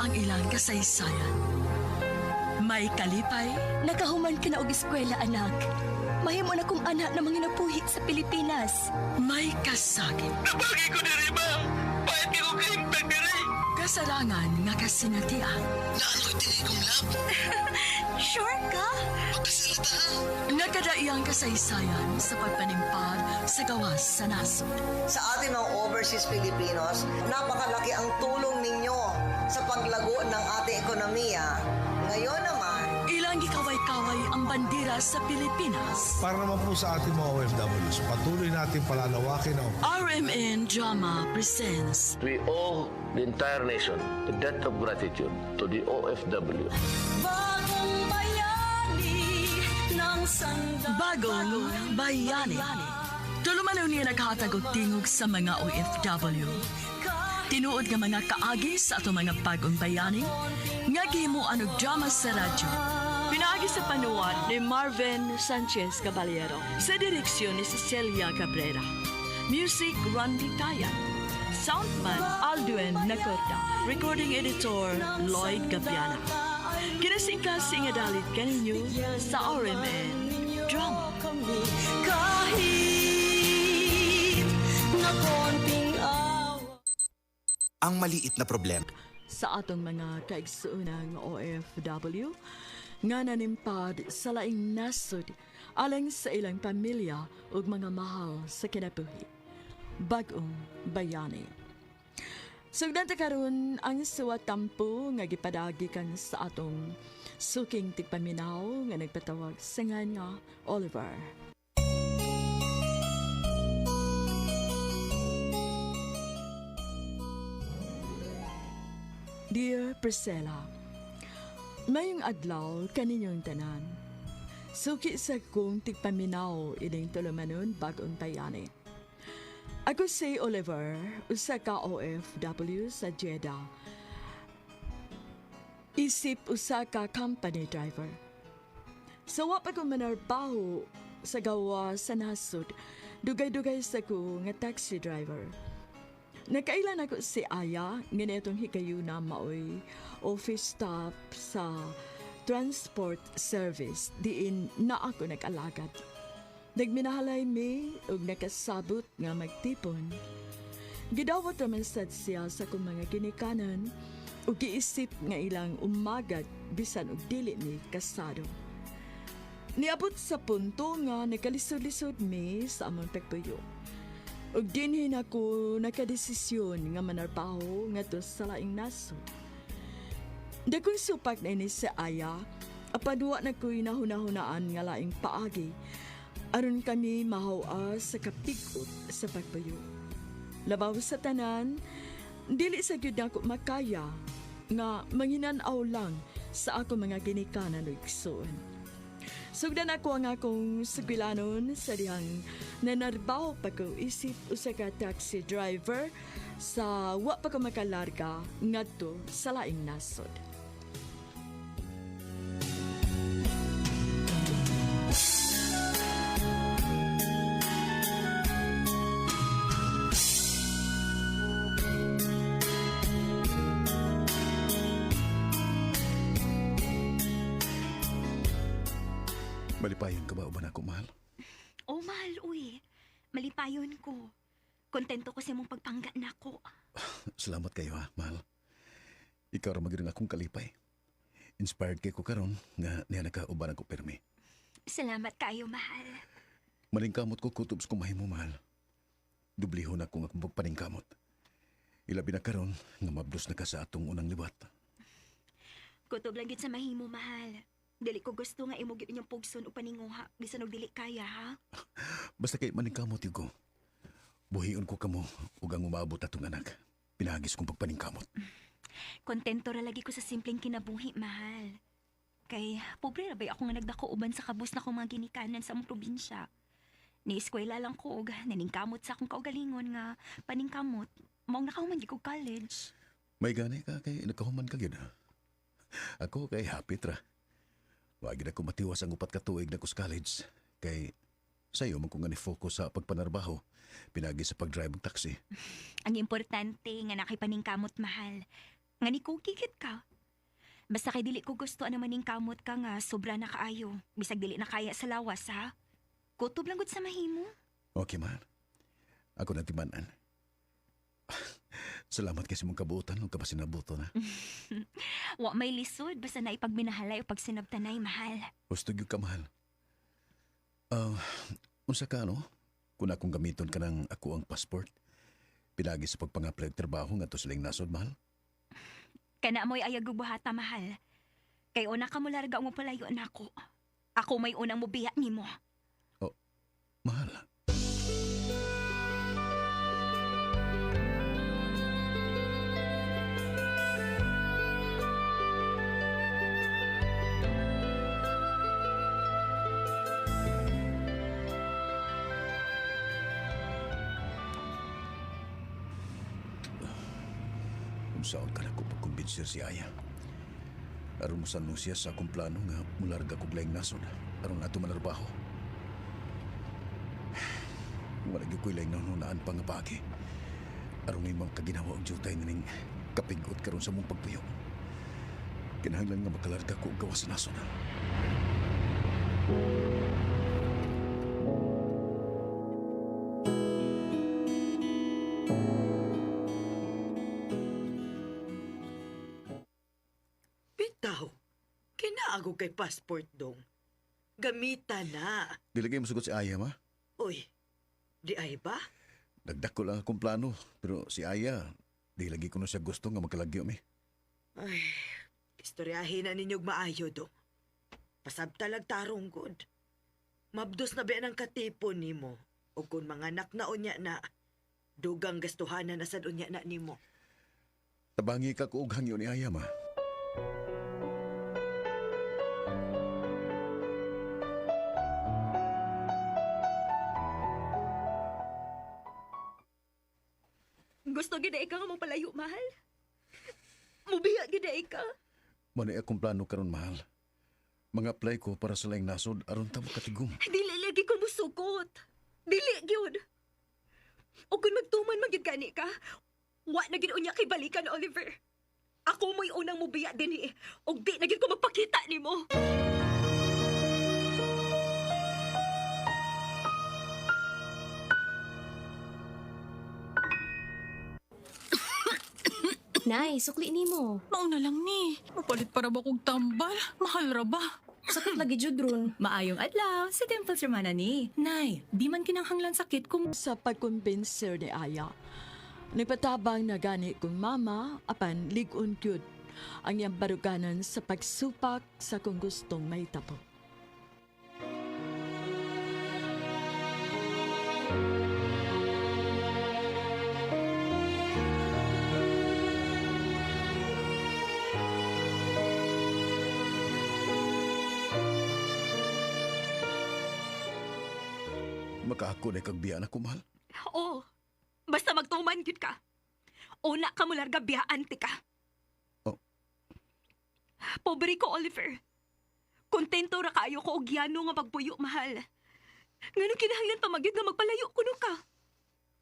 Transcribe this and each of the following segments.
ang ilang kasaysayan. May kalipay, Nakahuman ka na og eskwela, anak. Mahimo na kong anak na manginabuhi sa Pilipinas. May kasakit. Nabagi ko diri, ma'am. Pahit ko kahimtang diri. Kasarangan nga kasinatian. Naaloy diri kong lab. Sure ka? Pagkasalata ha. Nagkadaiyang kasaysayan sa pagpanimpad sa gawas sa nasod. Sa ating mga overseas Filipinos, napakalaki ang tulong ninyo sa paglago ng ating ekonomiya. Ngayon naman, Ilang gikaway-kaway ang bandera sa Pilipinas. Para naman po sa ating mga OFWs, patuloy natin palalawakin ang RMN Drama presents We owe the entire nation a debt of gratitude to the OFW. Bagong bayani ng sandang... Bagong Bayani. Tulumanon niya naghatag og tingog sa mga OFW. Tinuod nga mga kaagi sa atong mga bagong bayani nga gihimuan og drama sa radyo. Pinaagi sa panuwat ni Marvin Sanchez Caballero sa direksyon ni Cecilia Cabrera. Music Randy Tayan. Soundman Aldwin Nacorda. Recording editor Lloyd Gabiana. Kinasingkasing nga dalit kaninyo sa RMN Drama. Kami kahit na konting awa. Ang maliit na problema. Sa atong mga kaigsuonang OFW nga nanimpad sa laing nasod alang sa ilang pamilya ug mga mahal sa kinabuhi. Bagong Bayani. Sugdan ta karon ang suwat tampo nga gipadagi kan sa atong suking tigpaminaw nga nagpatawag sa ngan nga Oliver. Dear Priscilla, mayong adlaw kaninyong tanan. Suki sa kong tigpaminaw ining tulumanon bagong bayani. Ako si Oliver, usa ka OFW sa Jeddah. Isip usa ka company driver. Sa wa pa ko manarbaho sa gawa sa nasod, dugay-dugay sa ko nga taxi driver. Nakailan ako si Aya, nga itong higayuna maoy office staff sa transport service, diin na ako nag-alagad. Nagminahalay mi ug nakasabot nga magtipon. Gidawat raman sad siya sa akong mga ginikanan ug giisip nga ilang umagad bisan og dili mi kasado. Niabot sa punto nga nagkalisod-lisod mi sa among pagpuyo. Ug dinhin ako nakadesisyon nga manarbaho ngadto sa laing nasod. Dagkong supak na ini sa Aya, apan wa na ko'y nahuna-hunaan nga laing paagi aron kami mahawa sa kapigot sa pagpuyo. Labaw sa tanan, dili sa gyud nako makaya nga manginan-aw lang sa ako mga ginikanan ug igsoon. Sugdan ako ang akong sugwilanon sa dihang nanarbaho pa ko isip usa ka taxi driver sa wa pa ko makalarga ngadto sa laing nasod. Malipayon ka ba uban ako, mahal? Oh, mahal, uy. Malipayon ko. Kontento ko sa imong pagpangga nako. Salamat kayo ha, mahal. Ikaw ra magyud ang akong kalipay. Inspired kay ko karon nga niya nakauban ako pirmi. Salamat kayo, mahal. Maningkamot ko kutob sa kumahimo, mahal. Dublihon ako nga akong pagpaningkamot. Ilabi na karon nga mabdos na ka sa atong unang liwat. Kutob lang gyud sa mahimo, mahal. Dili ko gusto nga imo gyud inyong pugson o paninguha bisan og dili kaya, ha? Basta kay maningkamot yun ko. Buhion ko kamo ug ang umaabot atong anak. Pinagis kong pagpaningkamot. Kontento ra lagi ko sa simpleng kinabuhi, mahal. Kay pobre ra bay ako nga nagdako uban sa kabus na akong mga ginikanan sa among probinsya. Ni eskwela lang ko og naningkamot sa akong kaugalingon nga paningkamot. Maong nakahuman gyud ko college. May gani ka kay nagkahuman ka gyud. Ha? Ako kay happy tra. Wa gyud ako matiwas ang 4 ka tuig na ko sa college. Kay sayo man ko nga ni-focus sa pagpanarbaho. Pinagi sa pag-drive og taxi. Ang importante nga nakipaningkamot, mahal. Nga ni kukikit ka. Basta kay dili ko gusto ang maning kamot ka nga sobra na kaayo. Bisag dili na kaya sa lawas, ha? Kutob lang gud sa mahimo. Okay, mahal. Ako na timanan. Salamat kasi mong kabuutan nung kapasinabuto na. Wa may lisod basta na ipagminahalay o pagsinabtanay, mahal. Gusto gyud ka, mahal. Unsa ka, no? Kung akong gamiton ka ng ako ang passport, pinagi sa pagpang-apply og trabaho nga to silang nasod, mahal. Kana mo'y ayag buhata, mahal. Kay una ka mo larga mo palayo nako. Ako may unang mubiya nimo. Oh, mahal. Unsaon ka na ko pagkumbinser si Aya? Aron mo sa siya sa akong plano nga mularga kog laing nasod. Aron nato manarbaho. Wala gyud ko'y laing nanunaan pa nga paagi. Aron may mga kaginawa og jutay na ning kapigot karon sa mong pagpuyo. Kinahanglan nga makalarga ko og gawas sa nasod. Bitaw, kinaago kay passport dong. Gamita na. Dili kayo musugot si Aya, ma. Uy, di ay ba? Nagdako lang akong plano. Pero si Aya, di lagi ko na siya gusto nga magkalagyo mi. Ay, istoryahin na ninyog maayo dong. Pasabtalag tarong good. Mabdos na ba ng katipon nimo? O kung mga anak na unya na, dugang gastuhanan na sad unya na nimo. Tabangi ka ko og hangyo ni Aya, ma. Gusto gid ka nga mopalayo, mahal. Mubiya gid ka. Manay akong plano karon, mahal. Mga apply ko para sa laing nasod aron ta makatigom. Dili lagi ko musukot. Dili gyud. O kung magtuman man gyud gani ka, wa na gyud unya kay balikan, Oliver. Ako mo'y unang mubiya dinhi. Og di na gyud ko magpakita nimo. Nay, sukli nimo. Mauna lang ni. Mapalit para ba kog tambal? Mahal ra ba? Sakit lagi jud ron. Maayong adlaw, si Dimples Romana ni. Nay, di man kinanghanglan sakit kung Sa pagkumbinser ni Aya, nagpatabang na gani kong mama apan ligon gyud ang iyang baruganan sa pagsupak sa kung gustong mahitabo. Makaako na kagbiya na ko, mahal. Oo. Basta magtuman gyud ka. Una ka mo larga biyaan ti ka. Oh. Pobre ko, Oliver. Kontento ra kaayo ko og yano nga pagpuyo, mahal. Nganong kinahanglan pa magyud nga magpalayo kuno ka?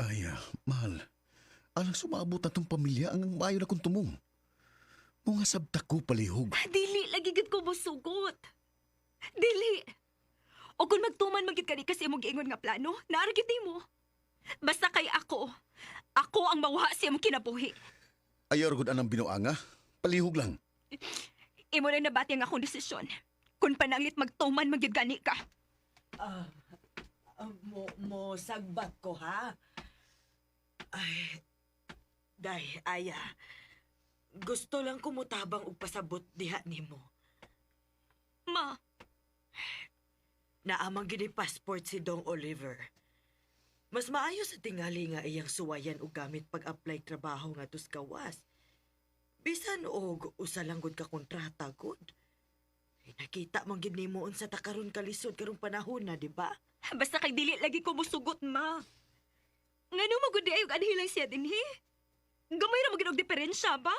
Ay, mahal. Alang sumaabot na tong pamilya ang maayo na kong tumong. Mga sabta ko palihog. Dili lagi gid ko mosugot. Dili. O kung magtuman man gid kani kasi imong giingon nga plano, naa ra gid nimo. Basta kay ako. Ako ang mawha sa imong kinabuhi. Ayaw gud anang binuanga. Palihog lang. Imo na nabati ang akong desisyon. Kung pananglit magtuman man gyud gani ka. Mo sagbat ko, ha? Ay, day, Aya. Gusto lang kumutabang og pasabot diha nimo. Ma, Naamang gini passport si Dong Oliver. Mas maayo sa tingali nga iyang suwayan og gamit pag-apply trabaho nga tus gawas. Bisan og usa lang gud ka kontrata gud. Ay, nakita man gid nimo unsa ta karon kalisod karong panahon na, di ba? Basta kay dili lagi ko musugot, ma. Ngano magud di ay og anhi lang siya dinhi? Gamay ra magid og diferensya ba?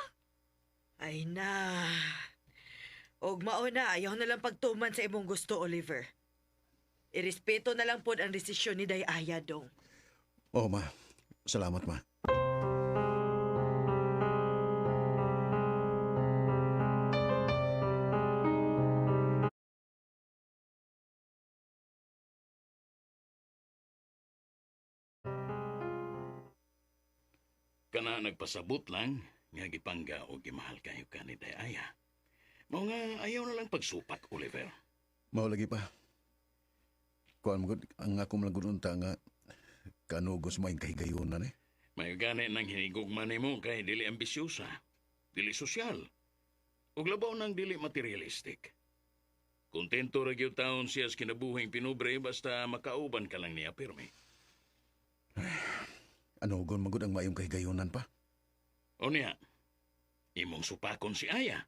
Ay na. Og mao na, ayaw na lang pagtuman sa imong gusto, Oliver. Irespeto na lang pod ang desisyon ni Day Aya dong. Oh, ma. Salamat, ma. Kana nagpasabot lang nga gipangga o gimahal kayo ka ni Dayaya. Mao nga ayaw na lang pagsupak, Oliver. Mao lagi pa. Kuan mo gud ang ako man gud unta nga kanugos mo ang kahigayonan eh. May gani nang hinigugma nimo kay dili ambisyosa, dili sosyal, ug labaw nang dili materialistic. Kontento ra gyud taon siya sa kinabuhing pinubre basta makauban ka lang niya pirmi. Ano gon man gud ang maayong kahigayonan pa? O niya, imong supakon si Aya.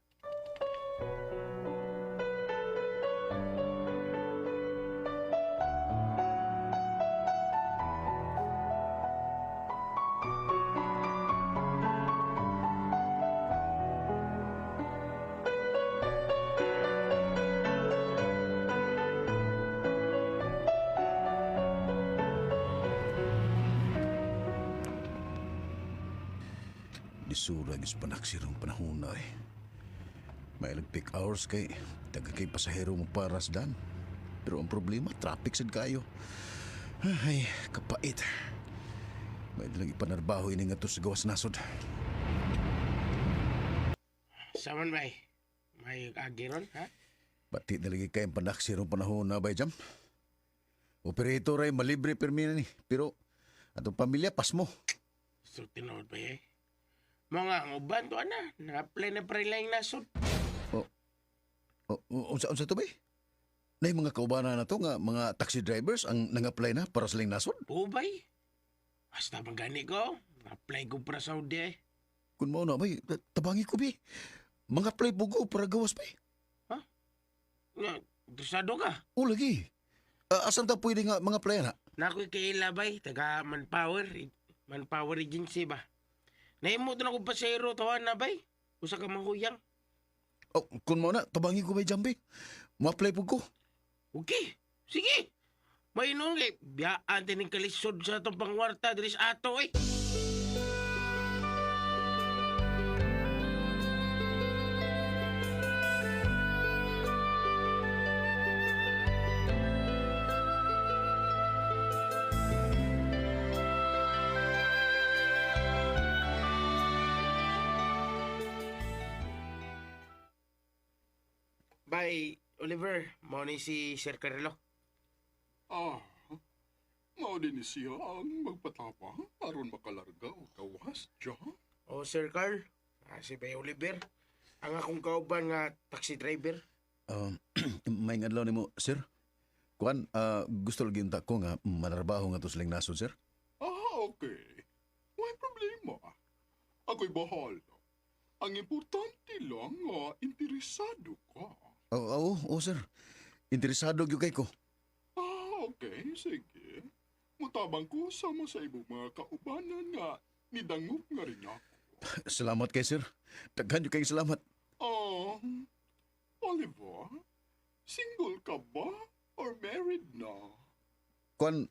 Disura gis panaksirong panahon na eh. May ilang peak hours kay taga kay pasahero mo para sa dan. Pero ang problema, traffic sad kayo. Ay, kapait. May dalang ipanarbaho ini nga to sa gawas nasod. Saman bay? May agi ron, ha? Pati nalagi kay ang panaksirong panahon na bay jam. Operator ay malibre pirmi na ni. Pero atong pamilya pasmo. So, tinuod ba eh? Mga ang uban to, ana. Na-apply na pa rin lang nasod. O, unsa unsa to bay? Nay mga kaubanan na to nga mga taxi drivers ang nang-apply na para sa ling nasod. Oo, bay. Basta magani ko. Na-apply ko para sa Saudi eh. Kung mao na bay, tabangi ko bi. Mga apply po ko para gawas bay. Ha? Nga, interesado ka? O lagi. Asan ta pwede nga mga apply na? Nakoy kaila bay, taga Manpower. Manpower Agency ba? Naimo to na kong pasero, tawan na bay. Usa ka mahuyang. Oh, kung mao na, tabangi ko bay jambi. Mo-apply po ko. Okay, sige. May nung kay biyaan tining kalisod sa atong pangwarta diri sa ato eh. Bye, Oliver. Mao ni si Sir Carlo. Ah, mao din ni siya ang magpatapang aron makalarga og gawas, John. Oh, Sir Carl. Ah, si Bay Oliver. Ang akong kauban nga taxi driver. May adlaw nimo, sir. Kuan, gusto lagi unta ko nga manarbaho nga to sa nasod, sir. Ah, okay. Way problema. Ako'y bahala. Ang importante lang nga interesado ka. Oo, oh, oh, sir. Interesado gyud kay ko. Ah, okay. Sige. Mutabang ko sama sa ibong mga kaubanan nga nidangop nga rin ako. Salamat kay sir. Daghan gyud kay salamat. Ah, Oliver, single ka ba or married na? Kuan,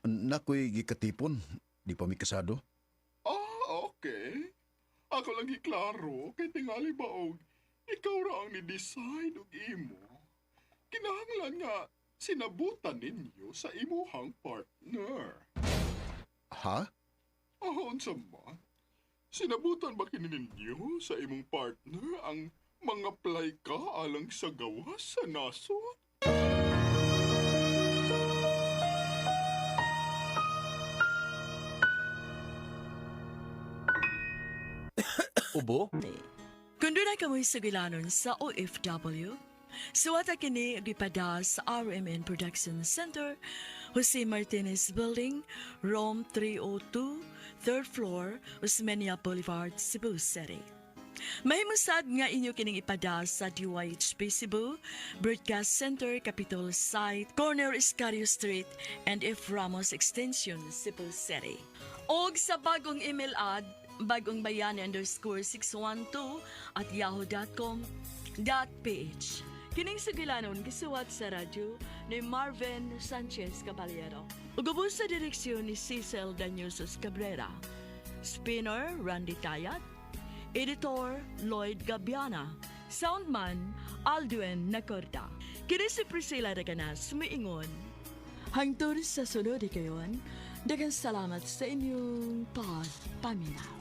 nakoy gikatipon. Di pa mi kasado. Ah, okay. Ako lang giklaro kay tingali ba og ikaw ra ang ni-decide og imo. Kinahanglan nga sinabutan ninyo sa imuhang partner. Ha? Ah, unsa man? Sinabutan ba kini ninyo sa imong partner ang mga play ka alang sa gawas sa nasod? Ubo? Kung doon ay kamoy sugilanon sa OFW, suwata kini gipada sa RMN Production Center, Jose Martinez Building, Room 302, 3rd floor, Osmeña Boulevard, Cebu City. Mahimusad nga inyo kining ipada sa DYHP Cebu, Broadcast Center, Capitol Site, Corner Escario Street, and F. Ramos Extension, Cebu City. Og sa bagong email ad, bagongbayani_612@yahoo.com.ph. Kining sugilanon gisuwat sa radyo ni Marvin Sanchez Caballero. Ug ubos sa direksyon ni Cecil Danyusos Cabrera. Spinner Randy Tayat. Editor Lloyd Gabiana. Soundman Aldwin Nacorda. Kini si Priscilla Reganas, miingon. Hangtod sa sunod kayon, Daghang salamat sa inyong pagpaminaw.